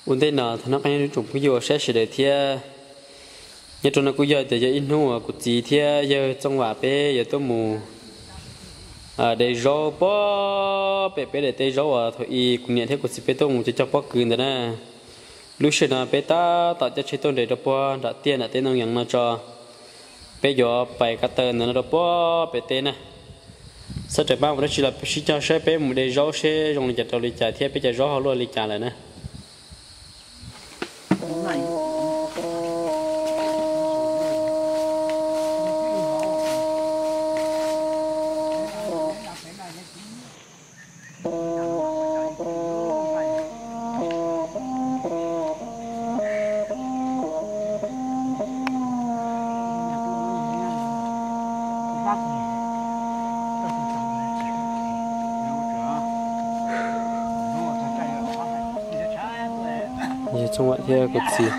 Ua ntej no thov noj qab nyob zoo tsoom phooj ywg uas saib sawv daws thiab. Nyob rau no kuj yog tias yog ib hnub uas kuv txiv thiab yawg Txooj Vam peb yuav tuaj mus de zaub puag pem peb daim teb zaub uas thaum ub kuv niam thiab kuv txiv peb tuaj mus cog cog pob kws ntawd na. Lub sij hawm no peb tab tom caij tsheb tuaj nres rau puag nram tiaj nram teb ntoo yees no tso. Peb yuav pais ko taw ntawm no rau puag pem teb na. Xav tias pab mus dab tsi los sib cog saib peb mus de zaub seb zoo li cas rau li cas thiab peb cov zaub ho luaj li cas lawm na. Yawg Txooj Vam thiab kuv txiv.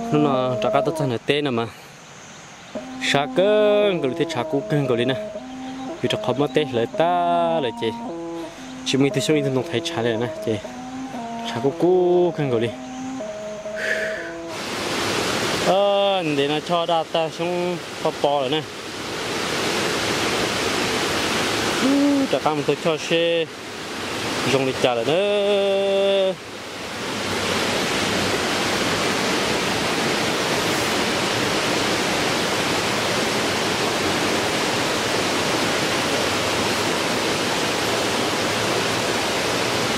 Hnub no rov qab tuaj txog ntawm teb no mas sab kawg nkaus li thiab tshav kub kawg nkaus li na. Vim rau qhov muab teb hlawv tag lawm ces tsis muaj ib tug xyoob ib tug ntoo thaiv tshav li lawm na ces tshav kub kub kawg nkaus li. Ntev no choj daj tag xyoob pob pov lawm na. Rov qab mus tau choj seb zoo li cas lawm na.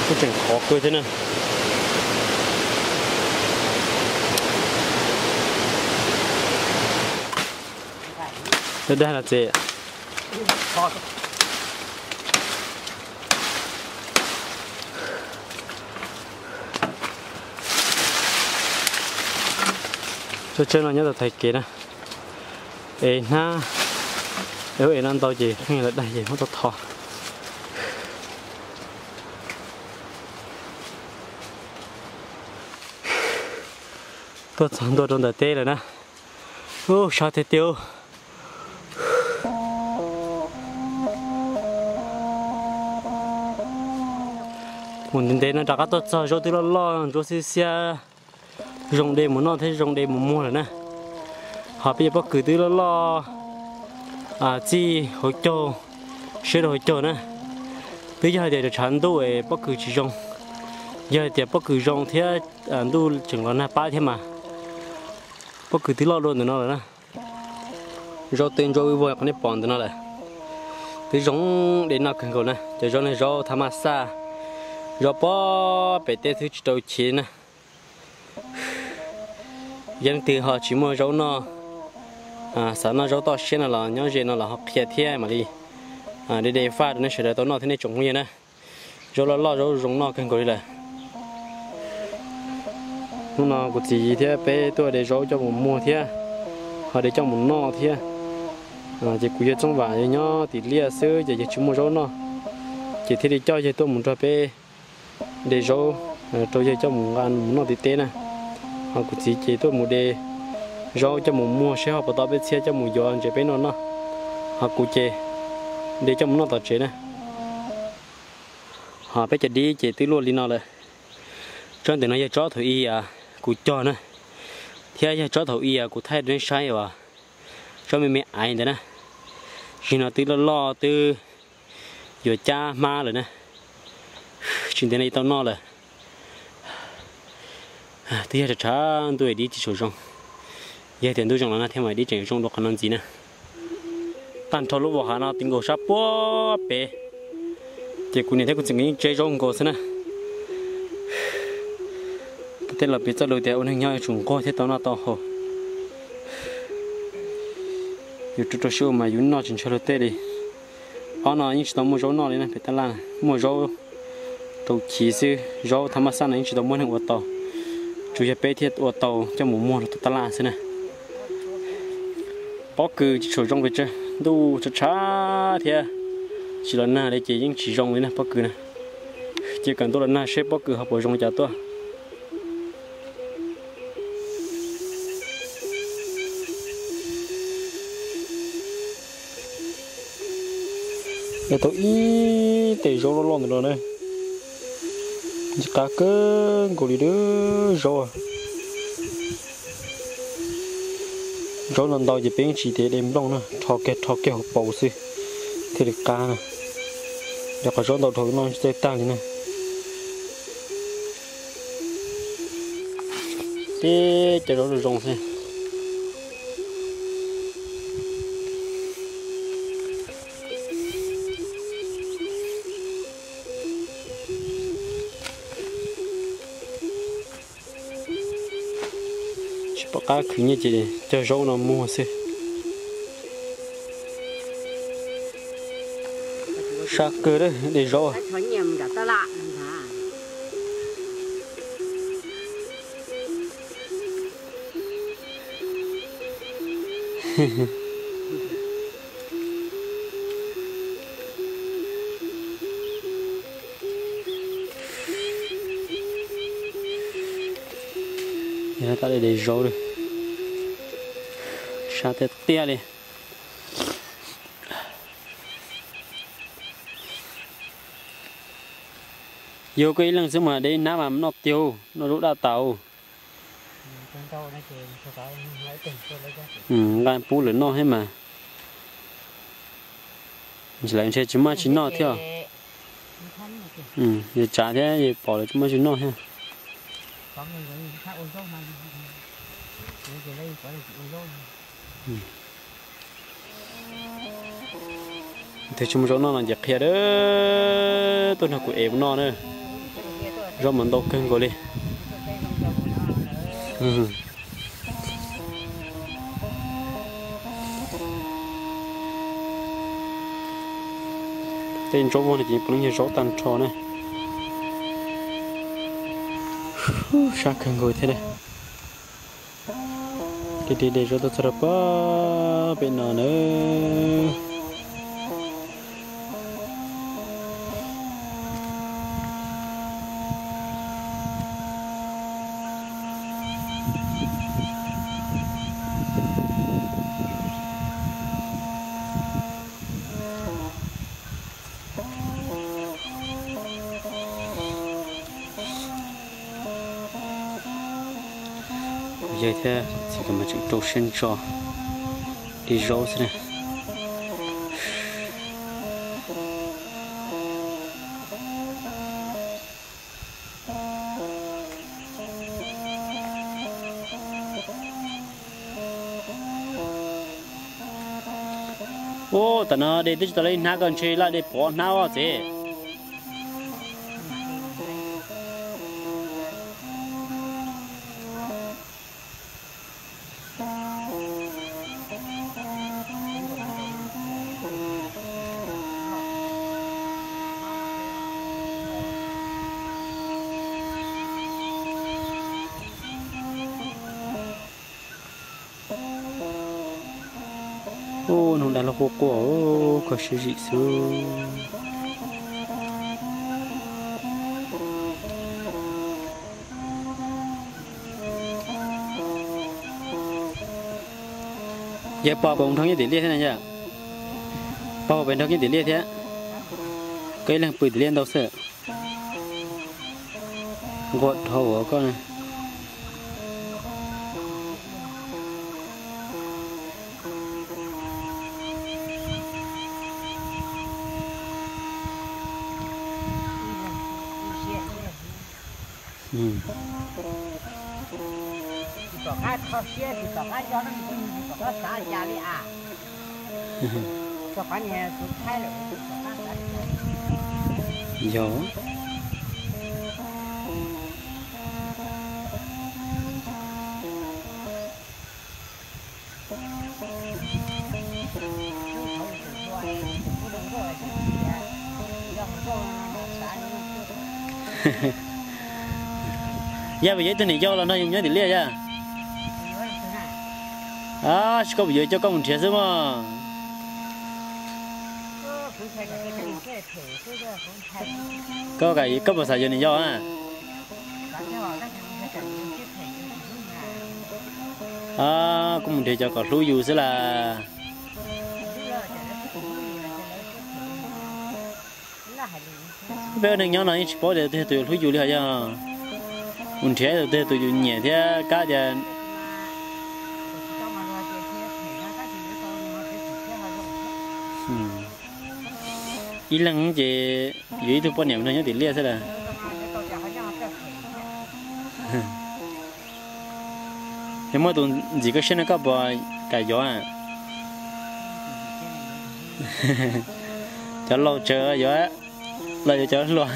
Kuj tseem qhuav kawg thiab na. Dag los txiv. Tsob tsawb no nyob tau thaiv kev na. Es hnab es ub es no ntau ces pheej lawv dag ces muab tau tho. Tuaj txog ntua rau ntawm teb lawm na. Ub, sab tiag tiag. Mus ntev ntev no rov qab tuaj txog zaub twb loj loj ntsuab xiab xiab, zoo de mus noj thiab zoo de mus muag lawm na. Ho peb cov pob kws twb loj loj txij hauv caug, siab rau hauv caug na. Twb yog hais tias tshav ntuj es pob kws tsis zoo, yog hais tias pob kws zoo thiab ntuj tseem los nag pab thiab mas pob kws twb loj dua ntawm no lawm na. Zaub twb ntsuab vij vog qhov nej pom ntawm no lawm. Twb zoo de noj kawg nkaus na, cov zaub no zaub thab maj xaj, zaub puag pem teb twb tsis rau chiv na. Yog leej twg ho tsis muaj zaub noj, xav noj zaub toj siab no los nyob ze no los ho qhia thiab mam li de de faj rau nej sawv daws tau noj thiab nej tsoom phooj ywg na. Zaub loj loj zaub zoo noj kawg nkaus li lawm. Hnub no kuv txiv thiab peb tuaj de zaub coj mus muag thiab, ho de coj mus noj thiab. Ces kuv yawg Txooj Vam yawg nyob tim liaj xwb ces yawg tsis muaj zaub noj, ces thiaj li coj yawg tuaj mus nrog peb de zaub rau yawg coj mus nqa mus noj tim teb na. Ho kuv txiv ces tuaj mus de zaub coj mus muag seb ho puas tau peb txhiab coj mus yuav ntses peb noj noj. Ho kuv ces de coj mus noj tom tsev na. Ho peb cov dib ces twb luaj li no lawm. Tsob ntawm no yog tsob thaum ub kuv cog na, thiab yog tsob thaum ub kuv thaij rau nej saib uas tsob me me aiv ntawd na. Tsob no twb loj loj twb yuav cab hmab lawm na. Tsis ntev no yuav tau noj lawm. Twb yog tshav tshav ntuj es dib tsis tshua zoo. Yog tias ntuj zoo los no thiaj mam dib tseem zoo dua qhov no ntxiv na. Tag nrho lub vos hav no ti nkaus sab puag pem, ces kuv niam thiab kuv txiv nkawd yeej tseb zaub nkaus xwb na. Tej laus piv txoj lus tias ua neeg nyob yuav tsum nquag thiab tau noj tau haus. Yus rau rau siab ua mas yus noj tsis ntshaw luag tej li. Ob no yeej tsis tau muaj zaub noj li na, pem tab laj muaj zaub rau chiv xwb, zaub thab maj xaj no yeej tsis tau muaj neeg ua tau, tsuas yog peb thiaj ua tau coj mus muag rau tom tab laj xwb na. Pob kws tsis tshua zoo pes tsawg, Ntuj tshav tshav thiab, tsis los nag li ces yeej tsis zoo li na pob kws na. Cia kawm ntuj los nag seb pob kws ho puas zoo li cas tuaj. Tau ib tes zaub loj loj ntawm no na, qab kawg nkaus li zaub. Zaub ntau ntau ces peb yeej tsis tias de nplooj na, rho kiag rho kiag hauv paus xwb thiaj li qab na. Yog qhov zaub ntau dhau no tsis txawj tag li na. Tib co zaub zoo zoo xwb. Tsis pom qab khwv nyiaj ces cog zaub no muag xwb. Sab kawg de zaub. Yog tab de zaub, sab tiag tiag li. Yog koj ib leeg xwb mas de ib hnab mas noj tiag, noj zaub daj tas. Nqa pub lawv noj thiab mas. Lawv ntshe tsis muaj tsis noj thiab. Yus tsav thiab yus pom lawv tsis muaj tsis noj thiab. Tus tsis muaj zaub noj no ces qhia, tuaj nrog kuv ev mus noj na. Zaub mas ntau kawg nkaus li. Tej ntsaub vog no ces puav leej yog zaub tag nrho na. Sab kawg nkaus thiab. Tig tig de zaub tuaj txog rau pem no na. Yawg thiab txiv nkawd mas tseem rau siab ntso de zaub xwb na. Ub, tam no de twb tsis tau li hnab ko ntshe laj de pov hnab os txiv. Ub, noog dab laug quaj quaj, kho siab zim xwb. Yawg pog puas nrog Nyiaj Tim Liaj thiab na yawg? Pog puas nrog Nyiaj Tim Liaj thiab? Koj ib leeg pw Tim Liaj ntau xwb. Nquag dhau ua koj na. Yog. Yog vim yog ib tug niam yau los no yus nyob Tim Liaj yog? Tsis, koj vim yus coj koj mus nrhiav xwb mog. Koj, koj puas xav yuav nws yau a? Koj mus nrhiav cov kom hlub yus xwb las. Peb ua neej nyob no yeej tsis paub tias tus twg hlub yus li hos yog. Mus nrhiav tus twg tus yus nyiam thiab kab tias ib leeg ces yuav ib tug poj niam nrog nyob tim liaj xwb las. Yog muaj tus ntxim koj siab no koj puas kam yuav? Cov laus tsawg yuav, los yuav cov hluas.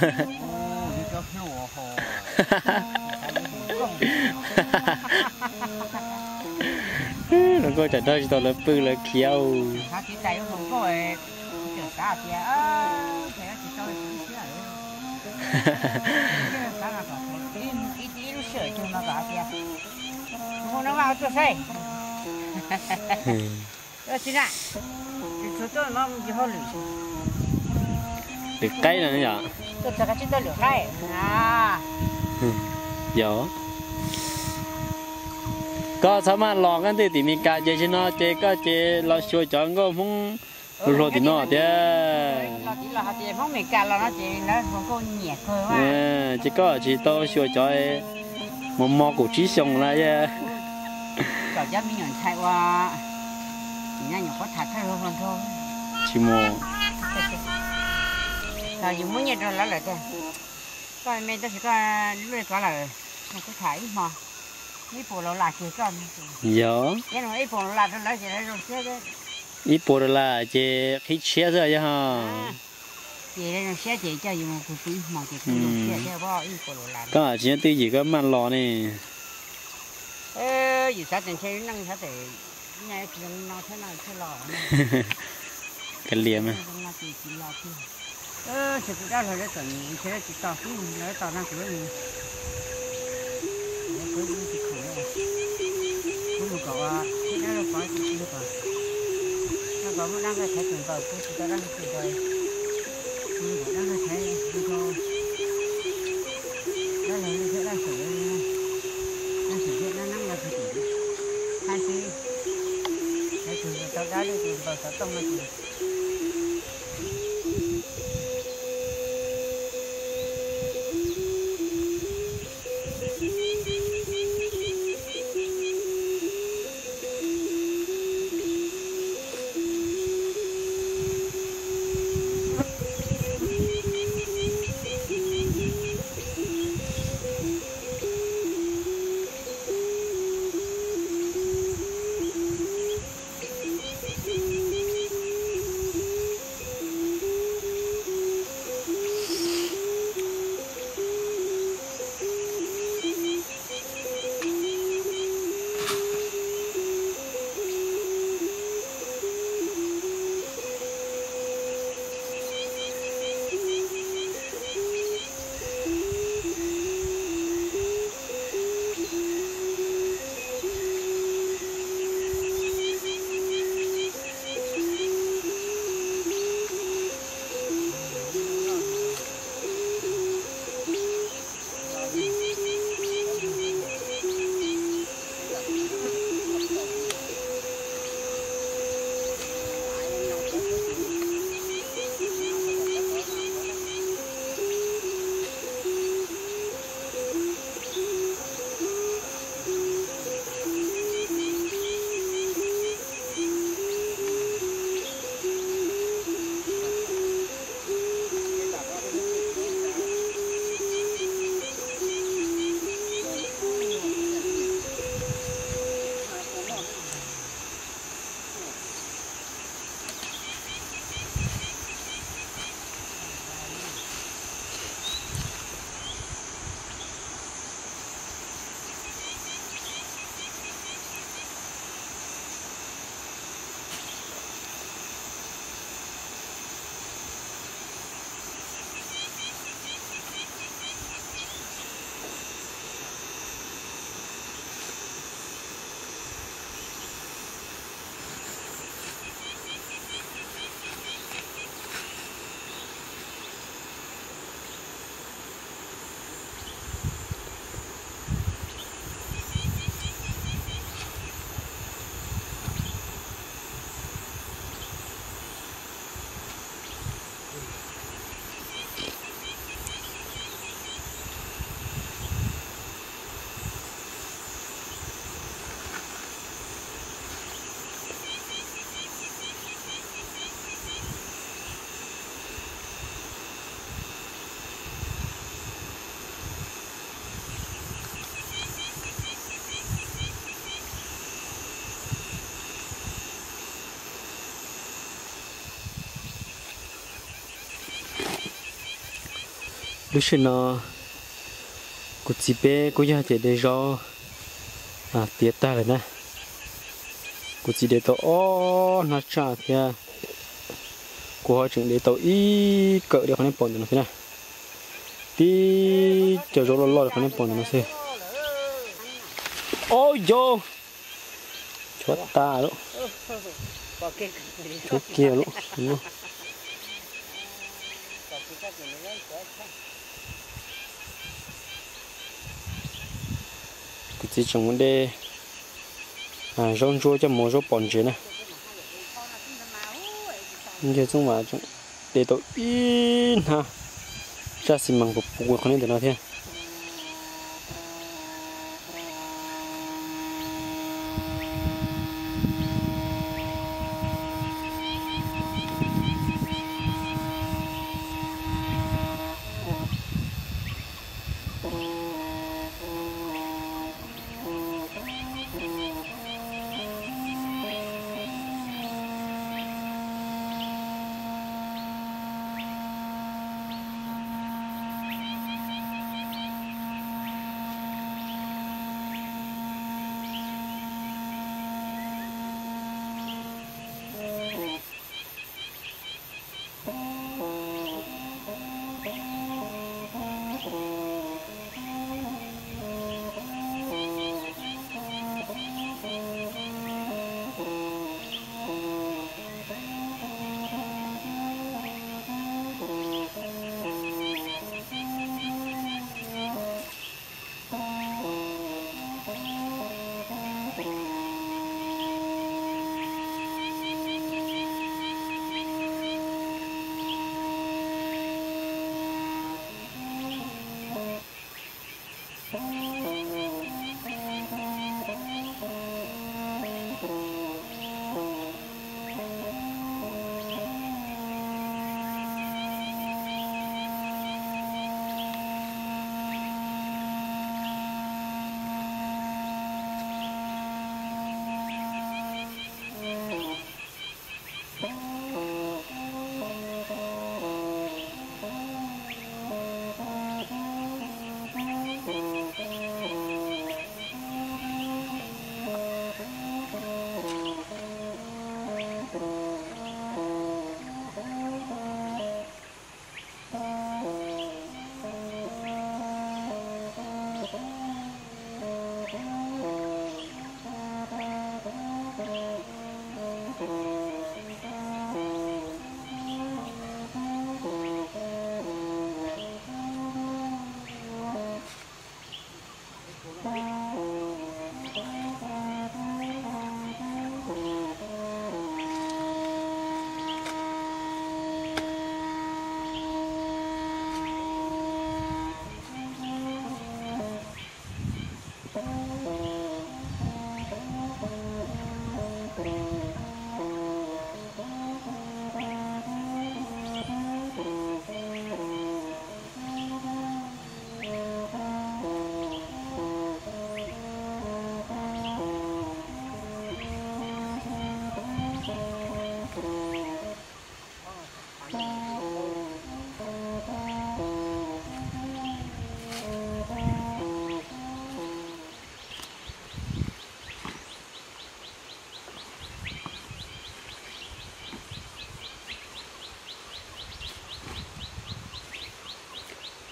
Hluas nkauj tsam nrog tsis tau lawv pw lawv khiav. Lwm qaib no yom? Yog. Koj txhob maj los, koj twb tim Mes Kas ces tsis no ces koj ces los xyuas cov nkauj Hmoob hluas hluas tim no thiab. Ces koj tsis tau xyuas cov mos mos kaum tsib xyoos lawm. Tsis mus. Yus muab nyiaj rau lawv lawm tiag. Koj me tab sis koj lub li kov lawm, kuv tham ib hmo, ib puas dollar ces koj, yog, ib puas dollar rau lawv ces lawv zoo siab. Ib puas dollar ces qhib tshiab xwb yog. Ces zoo siab ces coj yus mus pw ib hmo ces kuv zoo siab thiab, ib puas dollar. Koj tsis nyob twj ywm koj maj los ne. Yus xav tias ntshe neej xav tias no thiab no thiaj los. Kav liam mas. Ntshe kuv dab laug lawv txom nyem ntshe lawv tsis tos xwb, lawv tos no kuv lawv mus. Kuv mus kom ua, dab laug pov tsis ua kom, no kom muaj dab laug thaiv tus npaws, kuv tsis tau dab laug tus npaws, kuv mus kom dab laug thaiv tus npaws. Dab laug thiab dab laug, dab laug thiab dab laug los kuv tus, hais xwb, thaiv tus npaws tau dab laug tus npaws xov tooj no ces Lub sij hawm no kuv txiv peb kuj yog tias de zaub tiav tag lawm na. Kuv txiv de tau ob hnab tsaj thiab, kuv ho tseem de tau ib kawm li qhov nej pom ntawm no thiab na. Tib co zaub loj loj li qhov nej pom ntawm no xwb. Ob yos, tshuav tas lawm, tshuav kiag lawm. Kuv txiv tseem mus de zaub ntsuab coj mus ua zaub pom ntses na. Yawg Txooj Vam tseem de tau ib hnab tsaj xi mas puv puv qhov nej ntawm no thiab.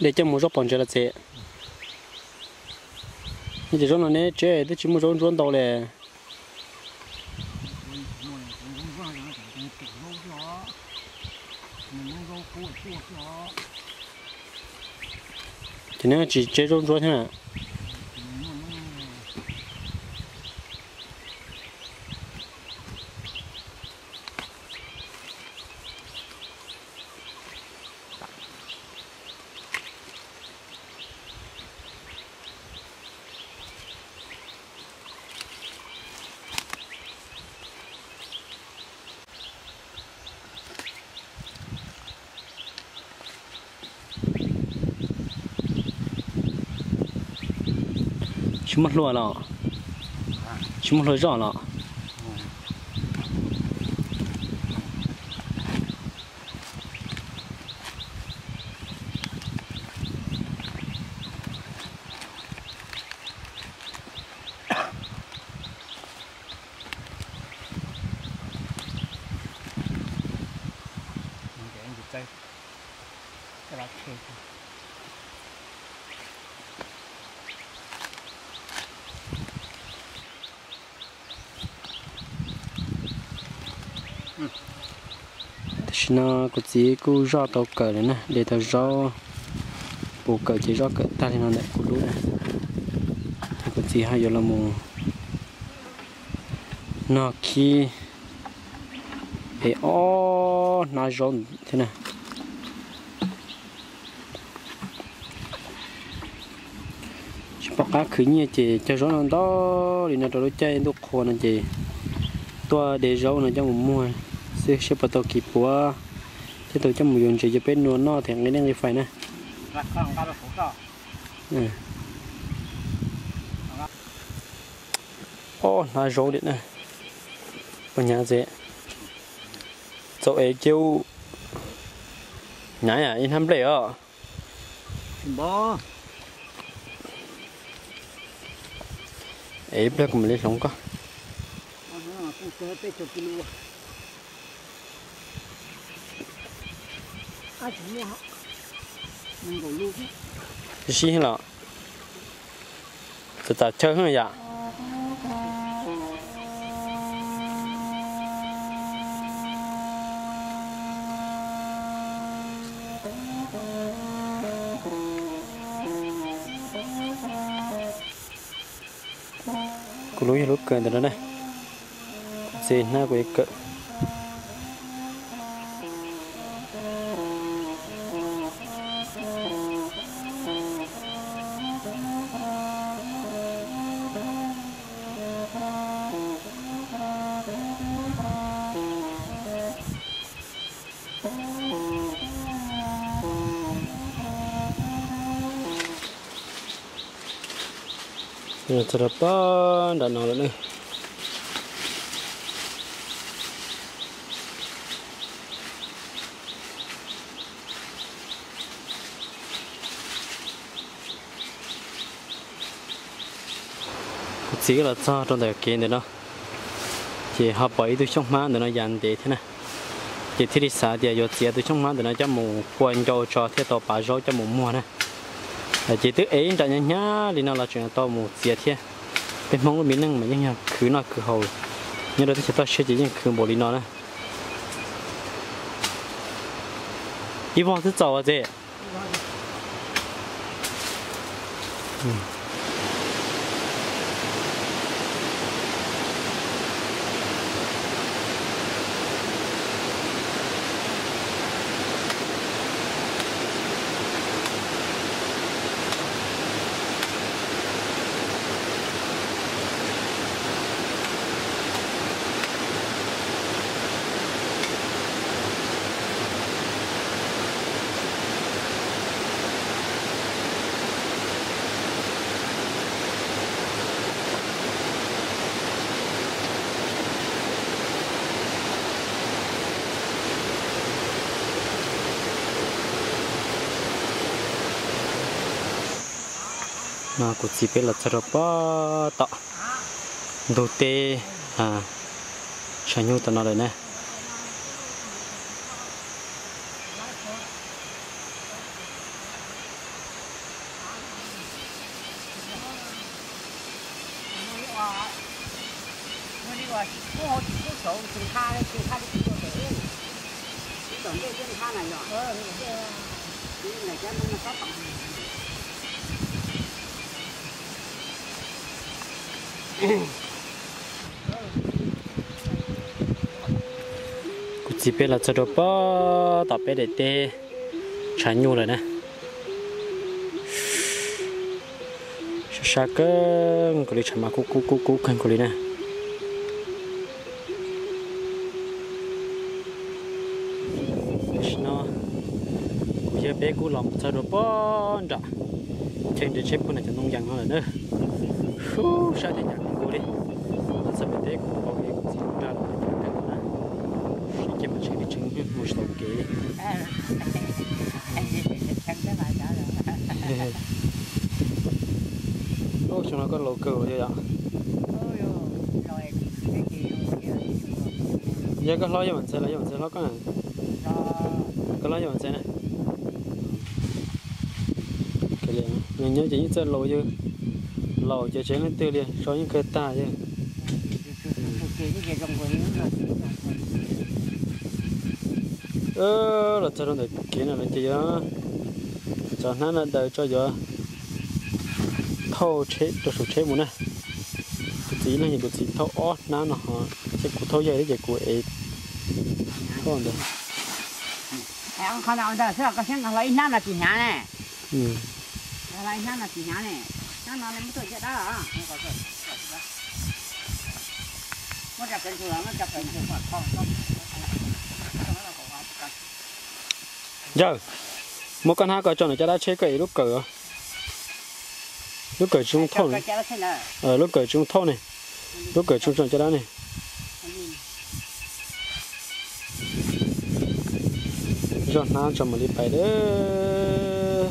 De coj mus zaub pom ntses los txiv? Ces zaub no neb tseb twb tsis muaj zaub ntsuab ntau li. Ces neb tsis tseb zaub ntsuab thiab na? Tsis muaj hlua los? Tsis muaj hlua zoj los? Tam sim no kuv txiv kuj zoj tau kawm lawm na, de tau zaub, puv kawm ces zoj kawm tag li no ntawm kuv lub na. Kuv txiv ho yuav los mus nog khib es ob hnab zaub thiab na. Tsis pom qab khwv nyiaj ces cog zaub no ntau li no rau lub caij ntuj qhua no ces tuaj de zaub no coj mus muag xwb, seb puas tau kis puav thiab tau coj mus yuav ntses coj peb nua noj thiab nqi nej nqi fais na. Ob hnab zaub li na. Ua nyav txi txaus ev kiag. Nyav yam ib hnab nplej os. Ev ib pliag kuv mam li hloov koj. Zib los txav txav chaw yom. Kuv lub yog lub kawm ntawm no na. Txiv hnab kuv kawm. Txog rau pog nram no lawm na. Kuv txiv los txog rau ntawm kev ntawm no, ces ho pom ib tug xyoob hmab ntawm no ya ntev thiab na. Ces thiaj li xav tias yuav txiav tus xyoob hmab ntawm no coj mus pua ncau tso thiaj tau pav zaub coj mus muag na. Ces twb ev ib nram hnyav hnyav li no los tseem tau mus txiav thiab. Peb Hmoob lub me neej mas yeej yog khwv noj khwv haus, nyob rau teb chaws toj siab ces yeej khwv npaum li no na. Ib vog twb txaus txiv. No kuv txiv peb los txog rau pog tom ntug teb tshav nyuj tom no lawm na. Kuv txiv peb los txog rau pog tom peb daim teb tshav nyuj lawm na. Sab sab kawg nkaus li, tshav mas kub kub kub kub kawg nkaus li na. Tam sim no kuv yawg peb kuj los mus txog rau pog nram cheem nres tsheb puag nram cov ntoo yees no lawm na. Ub, sab teb cas kawg nkaus li. Los txog pem teb kuv npau kev kuv txiv nra los cov kawg nkaus na. Sib ceg mas tshee li tshee mus tsis tau kev li. Ub, xyoo no koj laus kawg yog yom? Yog koj hlob yog Vam Ntxhais los yog Vam Ntxhais hlob koj na? Koj los yog ntxhais na. Nyob ces yeej txawj laus yawg, laus ces tsev leej twg li so yeej kawg tag yawg. Los txog rau ntawm kev no lawm ces yuav tso hnab no daws tso yuav thauj rau saum tsheb mus na. Kuv txiv ib leeg ces kuv txiv thauj ob hnab no ho, ces kuv thauj yawg thiab ces kuv ev thauj ntawd. Qhov no ntawd xwb los koj saib, hlo ib hnab no tsis hnyav ne. Hlo ib hnab no tsis hnyav ne. Hnab no muab tuaj caj dab. Muab cov pem ntug los muab cov pem ntug. Yawg, muab koj hnab ko tso nram caj dab tsheb koj ev lub kawm. Lub kawm tsis zoo thauj ne. Lub kawm tsis zoo thauj ne. Lub kawm tsis zoo tso caj dab ne. Zoj hnab tso mam li pais lawm.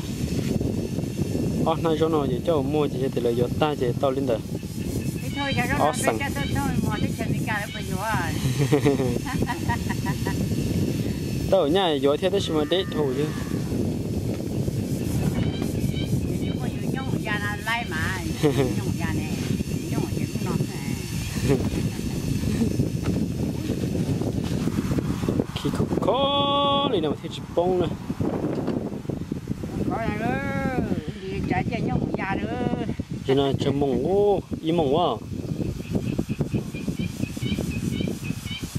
Ob hnab zaub no ces coj mus muag ces yog tias lawv yuav tag ces tau li ntawd. Ob xeem. Tau nyaj yuav thiab tab sis mas deb dhau xwb. Khi khov khov li no mas thiaj tsis poob na. Ces no tsawg moos, ib moos a.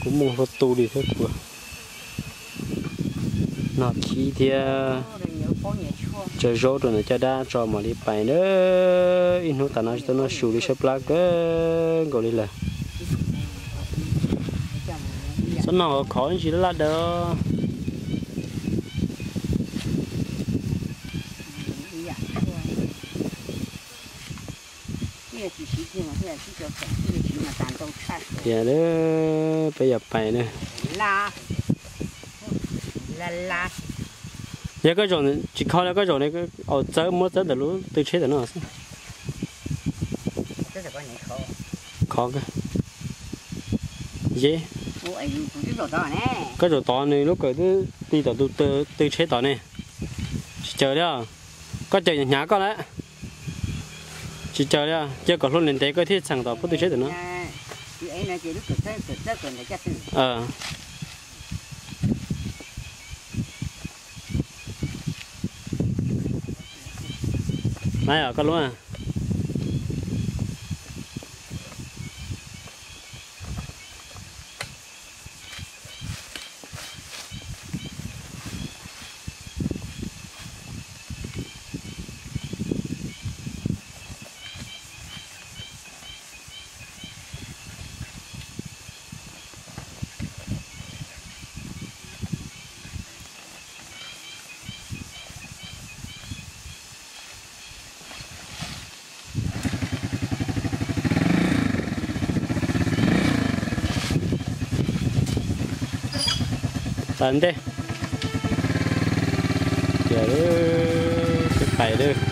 Kuv moos hlua tu li thiab kuv. Nog khib thiab. Tsaws zaub rau ntawm caj dab tso mam li pais na. Ib hnub tas no tsis tau noj su li, sab plab kawg nkaus li lawm. Txhob noj khov ntsis laj laj daws. Tias peb yuav pais na. Yog koj zaum tsis kho li, koj zaum ne, txawb, muab txawb ntawm lub tw tsheb ntawm no xwb. Khov kawg. Ye, koj zaum tod nws lub kawm twb ti tom tus tw tsheb tod ne. Tsis caws li os. Koj caws hnyav koj lawm. Tsis caws li os, caws kom hlua ntev ntev koj thiaj txheem tom pub tw tsheb ntawm no. Nab, koj lub. Txav ntej. Ces pais lawm.